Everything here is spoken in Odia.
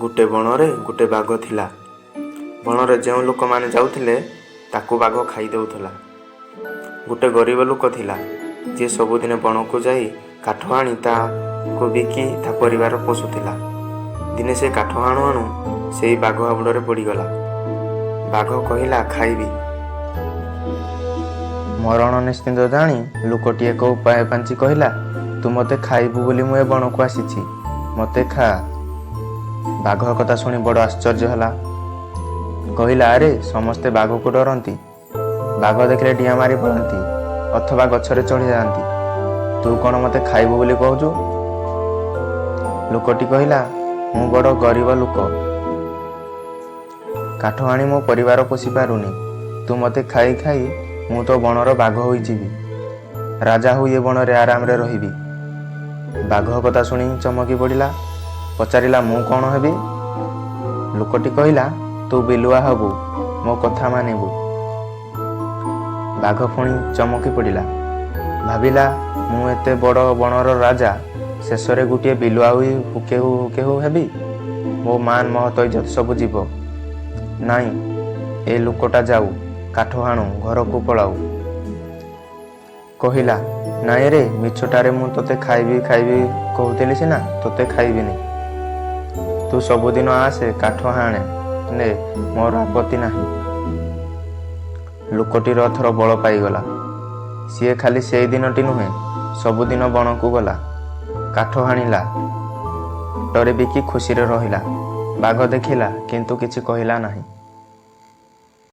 ଗୋଟେ ବଣରେ ଗୋଟେ ବାଘ ଥିଲା। ବଣରେ ଯେଉଁ ଲୋକମାନେ ଯାଉଥିଲେ, ତାକୁ ବାଘ ଖାଇ ଦେଉଥିଲା। ଗୋଟେ ଗରିବ ଲୋକ ଥିଲା, ଯିଏ ସବୁଦିନ ବଣକୁ ଯାଇ କାଠ ଆଣି ତାକୁ ବିକି ତା ପରିବାର ପୋଷୁଥିଲା। ଦିନେ ସେ କାଠ ଆଣୁ ଆଣୁ ସେଇ ବାଘ ହାବୁଡ଼ରେ ପଡ଼ିଗଲା। ବାଘ କହିଲା, ଖାଇବି। ମରଣ ନିଶ୍ଚିତ ଜାଣି ଲୋକଟି ଏକ ଉପାୟ ପାଞ୍ଚି କହିଲା, ତୁ ମୋତେ ଖାଇବୁ ବୋଲି ମୁଁ ଏ ବଣକୁ ଆସିଛି, ମୋତେ ଖା। ବାଘ କଥା ଶୁଣି ବଡ଼ ଆଶ୍ଚର୍ଯ୍ୟ ହେଲା। କହିଲା, ଆରେ, ସମସ୍ତେ ବାଘକୁ ଡରନ୍ତି। ବାଘ ଦେଖିଲେ ଡିଆଁ ମାରି ପଳାନ୍ତି ଅଥବା ଗଛରେ ଚଢ଼ି ଯାଆନ୍ତି। ତୁ କ'ଣ ମୋତେ ଖାଇବୁ ବୋଲି କହୁଛୁ? ଲୋକଟି କହିଲା, ମୁଁ ବଡ଼ ଗରିବ ଲୋକ। କାଠ ଆଣି ମୋ ପରିବାର ପୋଷି ପାରୁନି। ତୁ ମୋତେ ଖାଇ ଖାଇ ମୁଁ ତ ବଣର ବାଘ ହୋଇଯିବି। ରାଜା ହୋଇ ଏ ବଣରେ ଆରାମରେ ରହିବି। ବାଘ କଥା ଶୁଣି ଚମକି ପଡ଼ିଲା। ପଚାରିଲା, ମୁଁ କ'ଣ ହେବି? ଲୋକଟି କହିଲା, ତୁ ବିଲୁଆ ହବୁ, ମୋ କଥା ମାନିବୁ। ବାଘ ପୁଣି ଚମକି ପଡ଼ିଲା। ଭାବିଲା, ମୁଁ ଏତେ ବଡ଼ ବଣର ରାଜା, ଶେଷରେ ଗୋଟିଏ ବିଲୁଆ ହୋଇ ହୁକେହୁ ହୁକେହୁ ହେବି। ମୋ ମାନ ମହତ ଇଜ୍ଜତ ସବୁ ଯିବ। ନାଇଁ, ଏ ଲୋକଟା ଯାଉ, କାଠ ହାଣୁ, ଘରକୁ ପଳାଉ। କହିଲା, ନାଇଁ ରେ, ମିଛଟାରେ ମୁଁ ତୋତେ ଖାଇବି ଖାଇବି କହୁଥିଲି ସିନା, ତୋତେ ଖାଇବିନି। ତୁ ସବୁଦିନ ଆସେ, କାଠ ହାଣେ ନେ, ମୋର ଆପତ୍ତି ନାହିଁ। ଲୋକଟିର ଏଥର ବଳ ପାଇଗଲା। ସିଏ ଖାଲି ସେଇ ଦିନଟି ନୁହେଁ, ସବୁଦିନ ବଣକୁ ଗଲା, କାଠ ହାଣିଲା, ହାଟରେ ବିକି ଖୁସିରେ ରହିଲା। ବାଘ ଦେଖିଲା, କିନ୍ତୁ କିଛି କହିଲା ନାହିଁ।